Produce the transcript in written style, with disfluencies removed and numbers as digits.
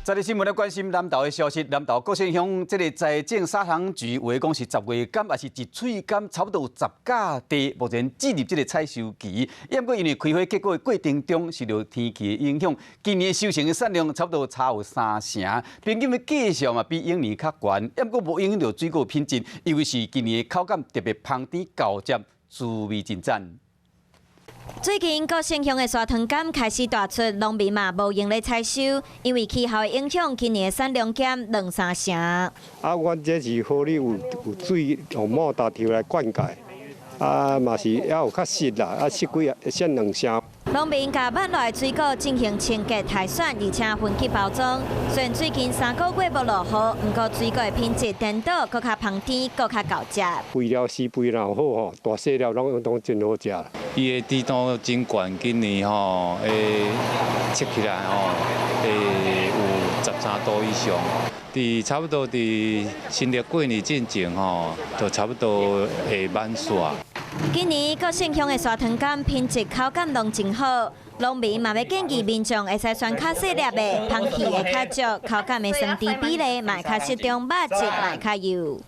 這日新聞來關心南投的消息，南投國姓鄉這个栽種砂糖橘，有的講是10月柑，抑是一喙柑，差不多有10甲地，目前進入這个採收期。毋過因為開花結果的過程中受著天氣的影響，今年收成的產量差不多差有三成，平均的價數嘛比往年較懸。毋過無影響著水果品質，尤其是今年的口感特別芳甜厚汁，滋味真讚。最近國姓鄉的砂糖柑開始大出，農民嘛無閒咧採收，因為氣候的影響，今年的產量減兩三成。啊，阮這是好哩，有水用摩打抽來灌溉，啊嘛是猶有較濕啦，啊濕幾啊，濕兩成。農民共挽來水果進行清潔篩選，而且分級包裝。雖然最近3個月無落雨，毋過水果的品質顛倒，閣較芳甜，閣較厚汁。肥料施肥若好吼，大細粒攏真好食。伊的甜度真懸，今年吼會測起來吼會有13度以上。佇差不多佇新曆過年進前吼，就差不多會滿煞。今年國姓鄉的砂糖柑品質口感攏真好，農民嘛欲建議民眾會使選較細粒的，芳氣會較足，口感的酸甜比例嘛會較適中，肉質嘛會較幼。